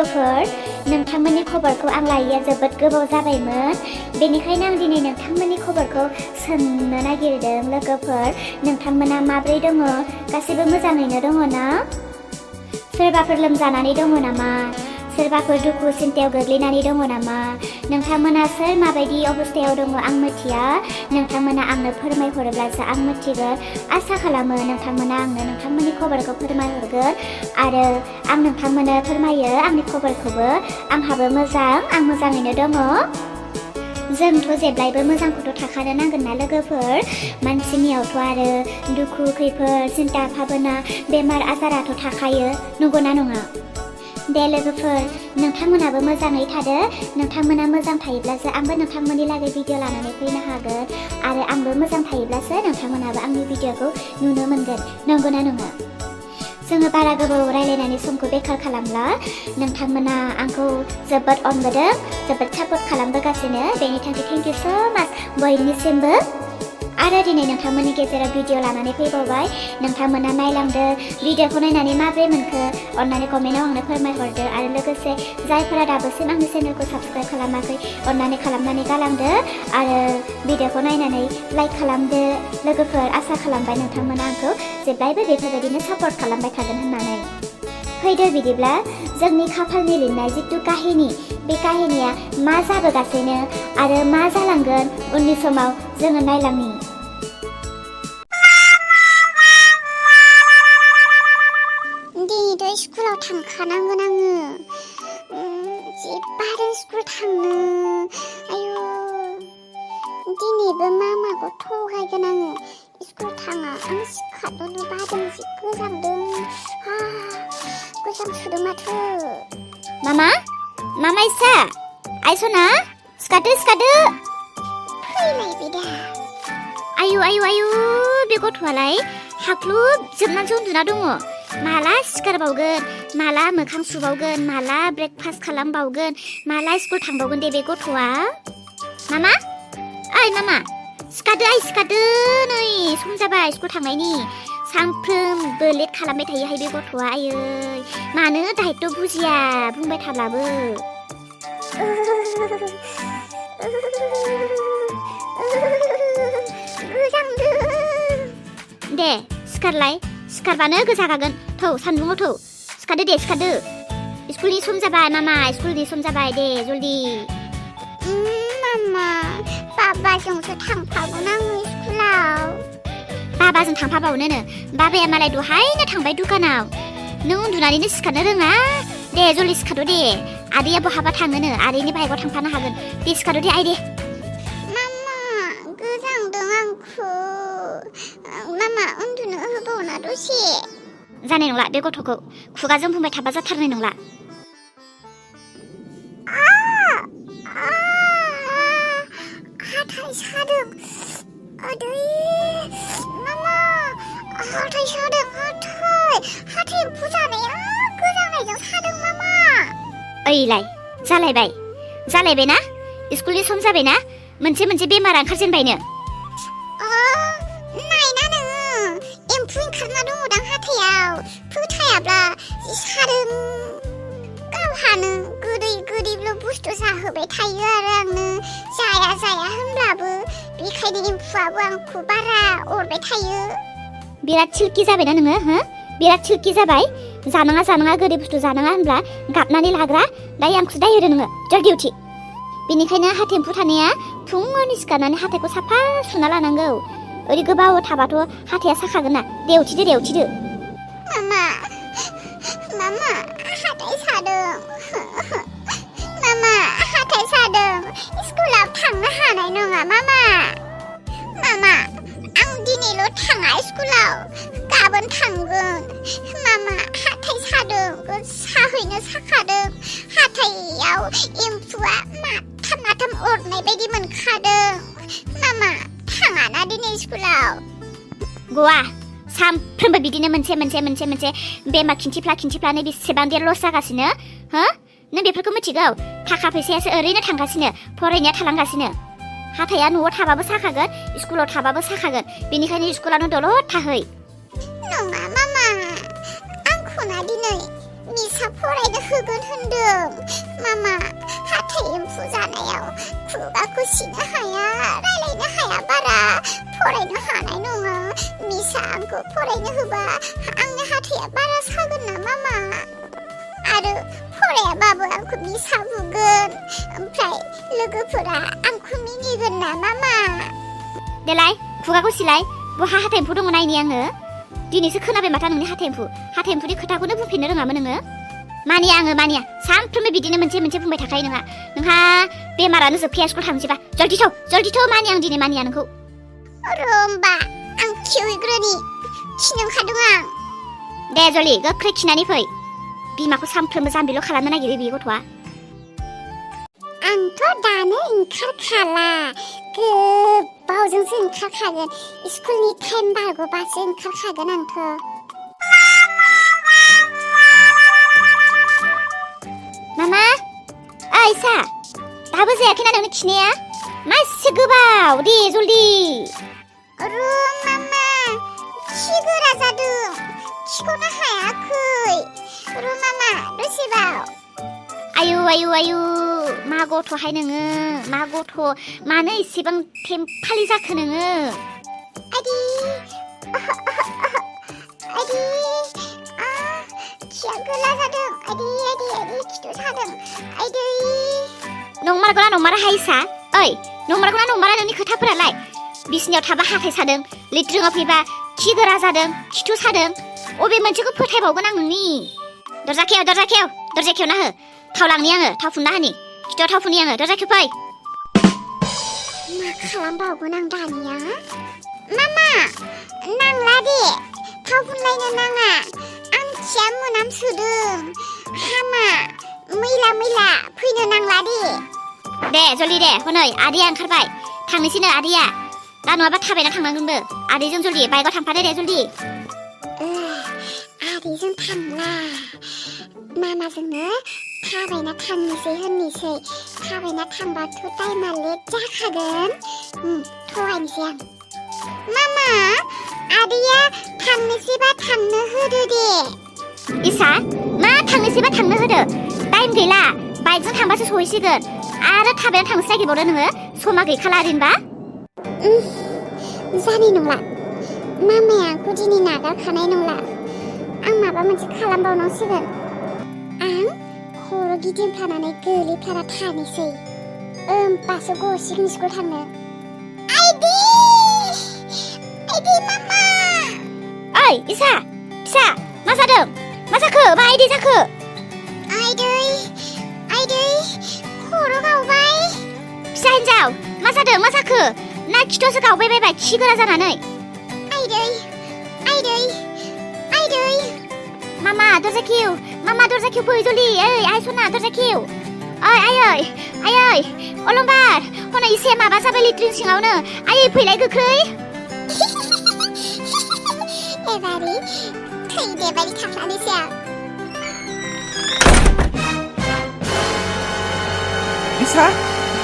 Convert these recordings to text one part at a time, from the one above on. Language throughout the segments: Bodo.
लोगोफोर नोंथांमोननि खबरखौ आं लायैया जोबोद गोबाव जाबायमोन बेनिखायनो आं दिनै नोंथांमोननि खबरखौ सोंनो नागिरदों लोगोफोर नोंथांमोना माबोरै दङ गासिबो मोजाङैनो दङ ना सोरबाफोर लोमजानानै दङ नामा सोरबाफोर दुखु सिन्थायाव गोग्लैनानै दङ नामा नोंथांमोना सोर माबायदि अबस्थायाव दङ आं मिथिया नोंथांमोना आंनो फोरमायहरोब्लासो आं मिथिगोन आसा खालामो नोंथांमोना आंनो नोंथांमोननि खबरखौ फोरमायहरगोन आरो आं नोंथांमोननो फोरमायो आंनि खबरखौबो आंहाबो मोजां आं मोजाङैनो दङ जोंथ' जेब्लायबो मोजांखौथ' थाखानो नांगोन ना लोगोफोर मानसिनियावथ' आरो दुखु खैफोद सिन्था भाबना बेमार आजाराथ' थाखायो नंगौना नङा दे लोगोफोर नोंथांमोनाबो मोजाङै थादो नोंथांमोना मोजां थायोब्लासो आंबो नोंथांमोननि लागै भिडिअ लानानै फैनो हागोन आरो आंबो मोजां थायोब्लासो नोंथांमोनाबो आंनि भिडिअखौ नुनो मोनगोन नंगौना नङा जोङो बारा गोबाव रायलायनानै समखौ बेखार खालामला नोंथांमोना आंखौ जोबोद अनबोदों जोबोद सापर्ट खालामबोगासिनो बेनि थाखाय थेंक इउ सो माच बयनिसिमबो आरो दिनै नोंथांमोननि गेजेराव भिडिअ लानानै फैबावबाय नोंथांमोना नायलांदो भिडिअखौ नायनानै माबोरै मोनखो अन्नानै कमेन्टआव आंनो फोरमायहरदो आरो लोगोसे जायफोरा दाबोसिम आंनि चेनेलखौ साबस्क्राइब खालामाखै अन्नानै खालामनानै गालांदो आरो भिडिअखौ नायनानै लाइक खालामदो लोगोफोर आसा खालामबाय नोंथांमोना आंखौ जेब्लायबो बेफोरबायदिनो सापर्ट खालामबाय थागोन होननानै फैदो बिदिब्ला जोंनि खाफालनि लिरनाय जितु काहिनि बे काहिनिया मा जाबोगासिनो आरो मा जालांगोन उननि समाव जोङो नायलांनि दिनैथ' स्कुलाव थांखानांगोन आङो जि बादों स्कुल थांनो आयु दिनैबो मामाखौ थगायगोन आङो स्कुल थाङा आं सिखारनोनो बादों जि गोजांदों गोजांसोदों माथो मामा मामा इसा आइसना सिखारदो फैलायबाय दा आयु बे गथ'आलाय हाख्लुबजोबनानैसो उन्दुना दङ माला सिखारबावगोन माला मोखां सुबावगोन माला ब्रेकफास्ट खालामबावगोन माला स्कुल थांबावगोन दे बे गथ'आ मामा मामा सिखारदो नै सम जाबाय स्कुल थांनायनि सानफ्रोमबो लेट खालामबाय थायोहाय बे गथ'आ आयै मानो दायथ' बुजिया बुंबाय थाब्लाबो दे सिखारबानो गोजागागोन थौ सान्दुङाव थौ सिखारदो स्कुलनि सम जाबाय मामा स्कुलनि सम जाबाय दे जल्दि मामा बाबाजोंसो थांफागोन आङो स्कुलाव बाबाजों थांफाबावनोनो बाबाया मालाय दहायनो थांबाय दुकानाव नों उन्दुनानैनो सिखारनो रोङा दे जल्दि सिखारदो दे आदैया बहाबा थाङोनो आदैनि बाइकआव थांफानो हागोन दे सिखारदो दे आइदे मामा गोजांदों आंखौ मामा उन्दुनो होबावना दसे जानाय नंला बे गथ'खौ खुगाजों बुंबाय थाबा जाथारनाय नंला हाथाय सादों आदै मामा हाथाय सादों हाथाय एम्फौ जानाया गोजांनायजों सादों मामा ओइलाय जालायबायना स्कुलनि सम जाबायना मोनसे बेमार ओंखारजेनबायनो नायना नोङो एम्फौ ओंखारना दङदां हाथायाव फोथायाब्ला जि सादों गावहानो गोदैल' बुस्थु जाहोबाय थायो आरो आंनो जाया होनब्लाबो बेखायनो एम्फौआबो आंखौ बारा अरबाय थायो बिराद सिल्कि जाबायना नोङो बिराद सिल्कि जाबाय जानाङा गोदै बुस्थु जानाङा होनब्ला गाबनानै लाग्रा दायो आंखौसो दाय होदो नोङो जल्दि उथि बेनिखायनो हाथाय एम्फौ थानाया फुङावनो सिखारनानै हाथायखौ साफा सुना लानांगौ ओरै गोबाव थाबाथ' हाथाया साखागोन ना दे उथिदो मामा हाथाय सादों मामा हाथाय सादों स्कुलाव थांनो हानाय नङा मामा आं दिनैल' थाङा स्कुलाव गाबोन थांगोन मामा हाथाय सादों गोसाहैनो साखादों हाथायाव एम्फौआ माथाम अरनाय बायदि मोनखादों मामा थाङाना दिनै स्कुलाव गवा सानफ्रोमबो बिदिनो मोनसे बेमार खिन्थिफ्लानो बेसेबां देर लस जागासिनो नों बेफोरखौ मिथिगौ थाखा फैसायासो ओरैनो थांगासिनो फरायनाया थालांगासिनो हाथाया न'आव थाबाबो साखागोन स्कुलाव थाबाबो साखागोन बेनिखायनो स्कुलावनो दलद थाहै नङा मामा आंखौना दिनै मिसा फरायनो होगोन होनदों मामा हाथाइ एम्फौ जानायाव खुगाखौ सिनो हाया रायलायनो हाया बारा फरायनो हानाय नङा मिसा आंखौ फरायनो होबा आंनि हाथाइया बारा सागोन ना मामा आरो फरायाबाबो आंखौ मिसा बुगोन ओमफ्राय लोगोफोरा आंखौ मिनिगोन ना मामा देलाय खुगाखौ सिलाय बहा हाथाइ एम्फौ दङ नायनि आङो दिनैसो खोनाबाय माथो नोंनि हाथाइ एम्फौनि खोथाखौनो बुंफिननो रोङामोन नोङो मानिया आङो मानिया सानफ्रोमबो बिदिनो मोनसे बुंबाय थाखायो नोंहा बेमारानो जोबखाया स्कुल थांसैबा जल्दि थौ मानिया आं दिनै मानिया नोंखौ होमबा आं खिहैग्रोनि खिनो ओंखारदों आं दे जलि गोख्रै खिनानै फै बिमाखौ सानफ्रोमबो जाम्बिल' खालामनो नागिरो बे गथ'आ आंथ' दानो ओंखारखाला गोबावजोंसो ओंखारखागोन स्कुलनि टाइम बारग'बासो ओंखारखागोन आंथ' मामा ओइ सा दाबो जायाखैना नोंनि खिनाया मासे गोबाव दे जल्दि मामा खि गोरा जादों खिखौनो हायाखै मामा दसेबाव आयु मा गथ'हाय नोङो मा गथ' मानो एसेबां टेम्पालि जाखो नोङो खिया गोला जादों खिथु सादों नंमारा हायसा ओइ नंमारा नोंनि खोथाफोरालाय बिसिनायाव थाबा हाथाइ सादों लेट्रिनाव फैबा खि गोरा जादों खिथु सादों अबे मोनसेखौ फोथायबावगोन आं नोंनि दरजा खेवना हो थाव लांनि आङो थाव फुनना होनि खिथुआव थाव फुननि आङो दरजा खेव फै मा खालामबावगोन आं दानिया मामा नांला दे थाव फुनलायनो नाङा आं खिया मोनामसोदों हामा मैला फैनो नांला दे जल्दि दे हनै आदैया ओंखारबाय थांनोसैनो आदैया दा नङाबा थाबायना थांनांगोनबो आदैजों जल्दि बाइकआव थांफादो दे जल्दि आदैजों थांला मामाजोंनो थाबायना थांनोसै होननोसै थाबायना थांबाथ' टाइमा लेट जाखागोन थगायनोसै आं मामा आदैया थांनोसैबा थांनो होदो दे इसा मा थांनोसैबा थांनो होदो टाइम गैला बाइकजों थांबासो सहैसिगोन आरो थाबायना थांनोसै नागिरबावदो नोङो समा गैखाला ओरैनोबा जानाय नंला मामाया आंखौ दिनै नागारखानाय नंला आं माबा मोनसे खालामबावनांसिगोन आं खर' गिदिंफ्लानानै गोलैफ्लाना थानोसै होमबासो गसिगोन स्कुल थांनो आइदै मामा ओइ इसा फिसा मा जादों मा जाखो मा आइदै जाखो आइदै खर' गावबाय फिसा हिन्जाव मा जादों मा जाखो ना खिथुआवसो गावबाय बायबाय खि गोरा जानानै आइदै मामा दरजा खेव फै जल्दि ओइ आइ सना दरजा खेव ओइ आयै अलंबार हनै एसे माबा जाबाय लेट्रिन सिङावनो आयै फैलाय गोख्रै एबारि थैदेबारि थांफ्लानोसै आं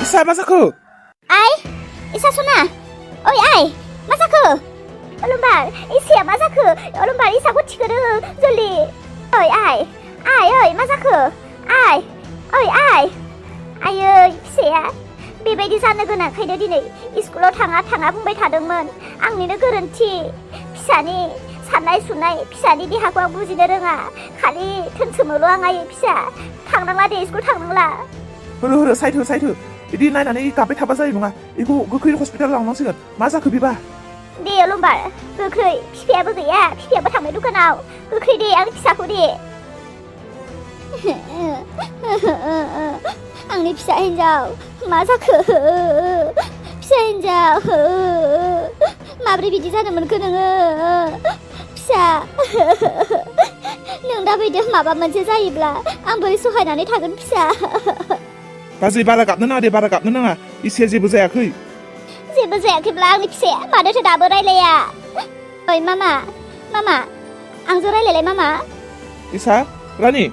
इसा मा जाखो आइ इसा सना ओइ आइ मा जाखो अलंबार इसाया मा जाखो अलंबार इसाखौ थिखोदो जल्दि ओइ आइ मा जाखो आइ आयै फिसाया बेबायदि जानो गोनांखायनो दिनै स्कुलाव थाङा बुंबाय थादोंमोन आंनिनो गोरोन्थि फिसानि साननाय सुनाय फिसानि देहाखौ आं बुजिनो रोङा खालि थोनसोमोल' आं आयै फिसा थांनांला दे स्कुल थांनांला होरो साइथो बिदि नायनानै गाबबाय थाबा जायो नङा बेखौ गोख्रै हस्पिटाल लांनांसिगोन मा जाखो बेबा दे अलंबार गोख्रै फिफायाबो गैया फिफायाबो थांबाय दखानाव गोख्रै दे आंनि फिसाखौ दे आंनि फिसा हिन्जाव मा जाखो फिसा हिन्जाव माब्रै बिदि जानो मोनखो नोङो फिसा नों दा बायदि माबा मोनसे जायोब्ला आं बोरै सहायनानै थागोन फिसा बाजै बारा गाबनो नाङा इसे जेबो जायाखैब्ला आंनि फिसाया मानोथो दाबो रायलाया ओइ मामा आंजों रायलायलाय मामा इसा रानि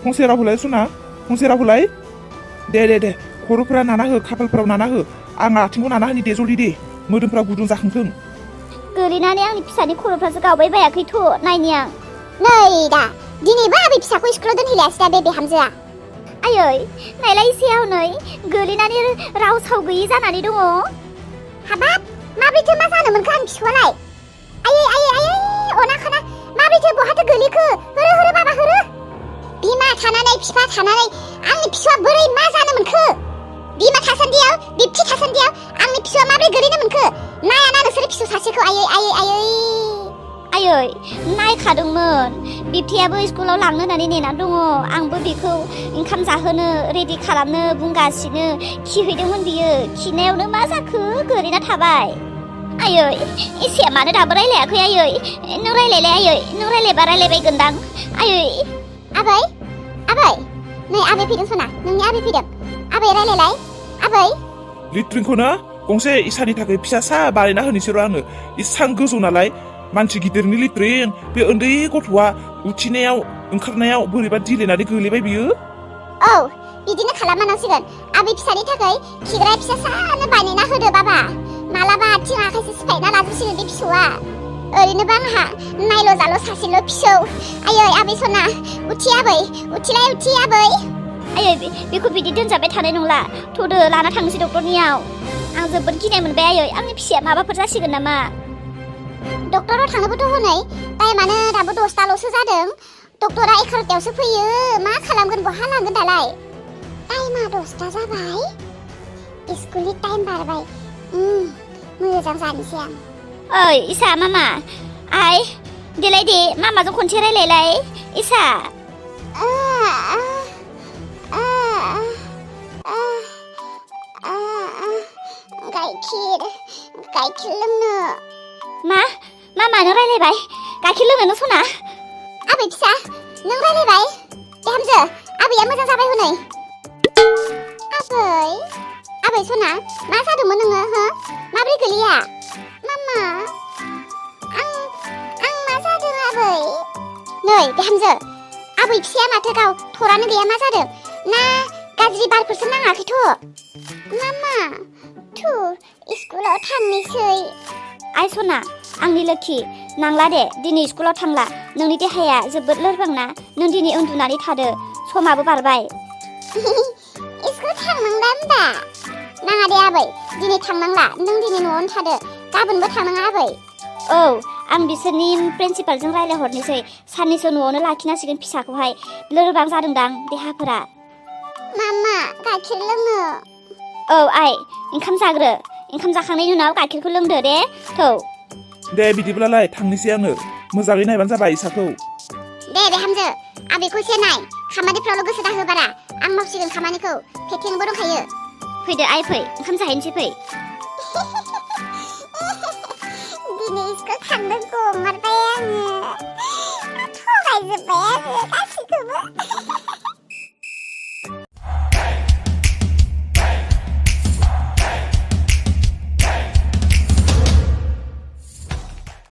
फंसे रावखौलाय सुना फंसे रावखौलाय दे खर'फोरा नाना हो खाफालफोराव नाना हो आं आथिंखौ नाना होनि दे जल्दि दे मोदोमफ्रा गुदुं जाखांथों गोलैनानै आंनि फिसानि खर'फ्रासो गावबाय बायाखैथ' नायनि आं नै दा दिनैबो आबै फिसाखौ स्कुलाव दोनहैलायासै दा बे बिहामजोआ आयै नायलाय एसेयाव नै गोलैनानै राव साव गैयि जानानै दङ हाबाब माबोरैथो मा जानो मोनखो आंनि फिसौआलाय आयै अना खाना माबोरैथो बहाथो गोलैखो होरो बाबा होरो बिमा थानानै बिफा थानानै आंनि फिसौआ बोरै मा जानो मोनखो बिमा थासान्दियाव बिबथि थासान्दियाव आंनि फिसौआ माबोरै गोलैनो मोनखो नायाना नोंसोर फिसौ सासेखौ आयै नायखादोंमोन बिबथियाबो स्कुलाव लांनो होननानै नेनानै दङ आंबो बेखौ ओंखाम जाहोनो रेडि खालामनो बुंगासिनो खिहैदोंमोन बियो खिनायावनो मा जाखो गोलैना थाबाय आयै एसे मानो दाबो रायलायाखै आयै नों रायलायलाय आयै नों रायलायबा रायलायबायगोनदां आयै आबै नै आबै फैदों सना नोंनि आबै फैदों आबै रायलायलाय आबै लिट्रिनखौ ना गंसे इसानि थाखाय फिसा सा बानायना होनोसै आङो इसां गोजौ नालाय मानसि गिदिरनि लिट्रिन बे उन्दै गथ'आ उथिनायाव ओंखारनायाव बोरैबा दिलेनानै गोलैबाय बियो औ बिदिनो खालामनांसिगोन आबै फिसानि थाखाय खिग्रा फिसा सानो बानायना होदो बाबा मालाबा आथिं आखाइसो सिफायना लाजोबसिगोन बे फिसौआ ओरैनोबा आंहा नायल' जाल' सासेल' फिसौ आयै आबै सना उथिलाय आबै आयै बेखौ बिदि दोनजाबाय थानाय नंला थ'दो लाना थांसै डक्टरनियाव आं जोबोद गिनाय मोनबाय आयै आंनि फिसाया माबाफोर जासिगोन नामा डक्टराव थांनोबोथ' हनै टाइमानो दाबो 10थाल'सो जादों डक्टरा 11थायावसो फैयो मा खालामगोन बहा लांगोन दालाय टाइमा 10था जाबाय स्कुलनि टाइम बारबाय मोजां जानोसै आं ओइ इसा मामा आइ देलाय दे मामाजों खनसे रायलायलाय इसा गाइखेर लोंनो मा मामानो रायलायबाय गाइखेर लोंनो नों सना आबै फिसा नों रायलायबाय बिहामजो आबैया मोजां जाबाय हनै आबै सना मा जादोंमोन नोङो हो माब्रै गोलैया मामा आं मा जादों आबै नै बिहामजो आबै फिसाया माथो गाव थरानो गैया मा जादों ना गाज्रि बारफोरसो नाङाखैथ' मामा थु स्कुलाव थांनोसै आइ सना आंनि लोखि नांला दे दिनै स्कुलाव थांला नोंनि देहाया जोबोद लोरबां ना नों दिनै उन्दुनानै थादो समाबो बारबाय स्कुल थांनांला होनबा नाङा दे आबै दिनै थांनांला नों दिनै न'आवनो थादो गाबोनबो थांनाङा आबै औ आं बिसोरनि प्रिन्सिपालजों रायलायहरनोसै साननैसो न'आवनो लाखिनांसिगोन फिसाखौहाय लोरबां जादोंदां देहाफोरा मामा गाइखेर लोंनो औ आइ ओंखाम जाग्रो ओंखाम जाखांनायनि उनाव गाइखेरखौ लोंदो दे थौ दे बिदिब्लालाय थांनोसै आङो मोजाङै नायबानो जाबाय इसाखौ दे बिहामजो आबैखौ एसे नाय खामानिफ्रावल' गोसो दाहो बारा आं मावसिगोन खामानिखौ पेकिंबो दंखायो फैदो आइ फै ओंखाम जाहैनोसै फै दिनै स्कुल थांनो गमारबाय आङो थगायजोब्बाय आङो गासैखौबो